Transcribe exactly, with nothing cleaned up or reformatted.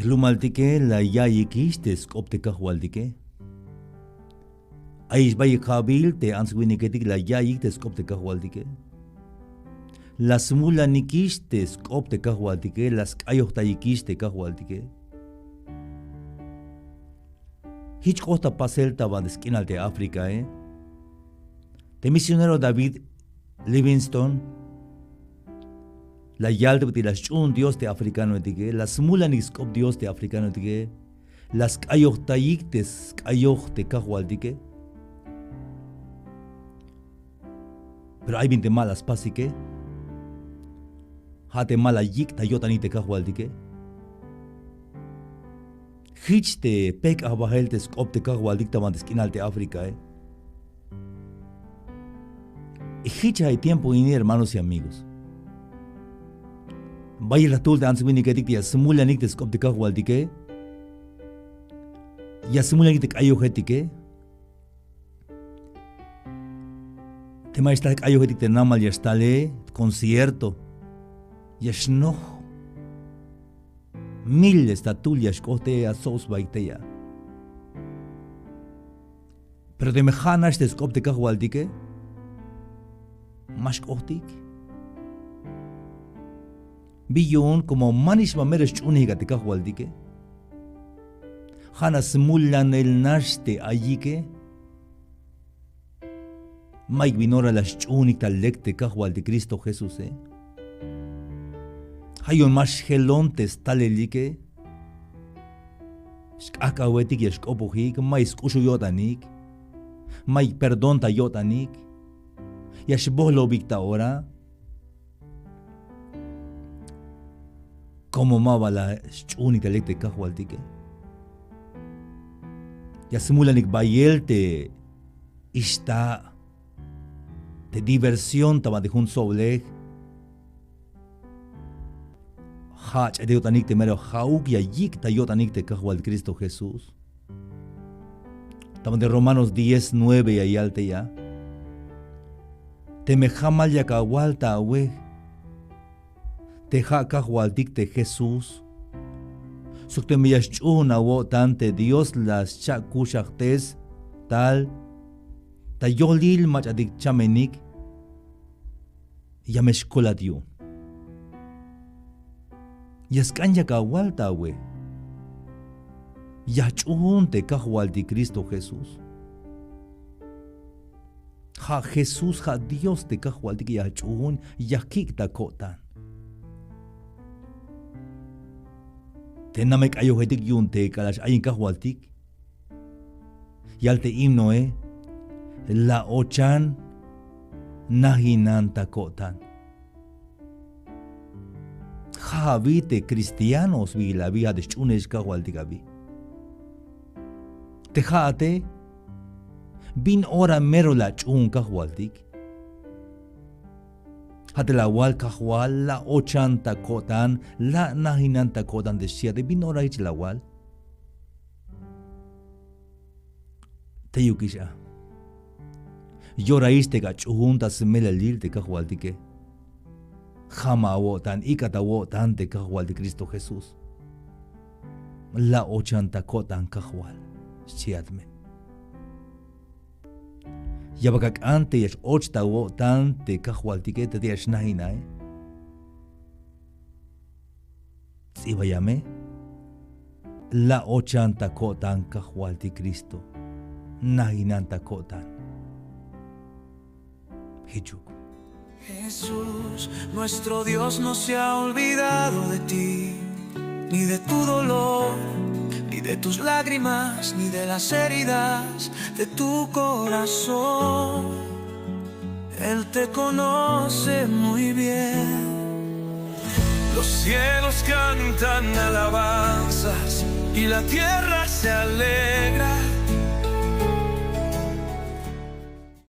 Jlumaltike, la ya'iyikix te sk'op te Kajwaltike. Ayix bayik ja'bil te ants winiketik, la ya'iyik te sk'op te Kajwaltike. La smulanikix te sk'op te Kajwaltike, la sk'ayojtayikix te Kajwaltike. Jich k'ot ta pasel ta banti sk'inal te Áfricae. Te misionero David Livingstone la yal te bit'il la sch'uun Dios te africanoetike, la smulanik sk'op Dios te africanoetike, la sk'ayojtayik te sk'ayoj te Kajwaltike. Pero ay bin te ma la spasike, ja' te ma la yik' ta yo'tanik te Kajwaltike. Jich te pejk'aj bajel te sk'op te Kajwaltik ta banti sk'inal te Áfricae. Y jich ja' tiempo ini, hermanos y amigos. Bayel ta jtul te ants winiketik te ya smulanik te sk'op te Kajwaltike, ya smulanik te k'ayojetike. Teme ya xtal k'ayojetik te namal ya xtale concierto, ya xnoj. Miles ta tul ya xk'ot tey a, tsob sbaik tey a. Pero teme ja' nax te sk'op te Kajwaltike, ma xk'otik. Bi yu'un, como manix ba mero sch'uunejik a te Kajwaltike. Ja' nax smulanel nax te ayike. Mayuk bin ora la sch'uunik ta lek te Kajwaltik Cristo Jesuse. Ja' yu'un ma xjelon te stalelike. Xk'ajk'awetik ya xk'opojik, mayuk sk'uxul yo'tanik, mayuk perdón ta yo'tanik, ya xbojlobik ta ora. Como ma ba la sch'uunik ta lek te Kajwaltike. Ya smulanik bayel te ixta', te diversión ta banti jun tsoblej. Ja' ch'ay te yo'tanik te mero ja'uk ya yik' ta yo'tanik te Kajwal Cristo Jesús. Ta banti Romanos diez nueve ya yal tey a. Teme jamal yak awal ta awej te ja' Kajwaltik te Jesús, sok teme ya xch'uun awo'tan te Dios la scha'kuxajtes tal ta yolil mach'atik chamenik, ya me xkolat yu'un. Ya sk'an yak awal ta awej. Ya jch'uun te Kajwaltik Cristo Jesús. Ja' Jesús, ja' Dios te Kajwaltik ya jch'uun, ya jkik' ta ko'tan. Teme namek k'ayojetik yu'un te k'alal x-ayin Kajwaltik, yal te himnoe: La ochan najinan ta ko'tan. Ja' abi te cristianos, bijil abi, ja' te xch'uunejex Kajwaltik abi. Te ja'ate, ¿bin ora mero la ach'uun Kajwaltik? Ja' te la awal: Kajwal, la ochan ta ko'tan, la najinan ta ko'tan, te xchiate. ¿Bin ora jich la awal? Teyukix a. Yoraix te ya ach'uun ta smelelil te Kajwaltike. Jama awo'tan, ik'at awo'tan te Kajwaltik Cristo Jesús. La ochan ta ko'tan Kajwal, xchiat me. Ya bal ak'an te ya x-och ta awo'tan te Kajwaltike, te tey a xnajinae. Ts'ibaya me: La ochan ta ko'tan Kajwaltik Cristo, najinan ta ko'tan. Jichuk. Jesús, nuestro Dios no se ha olvidado de ti, ni de tu dolor, ni de tus lágrimas, ni de las heridas de tu corazón. Él te conoce muy bien. Los cielos cantan alabanzas y la tierra se alegra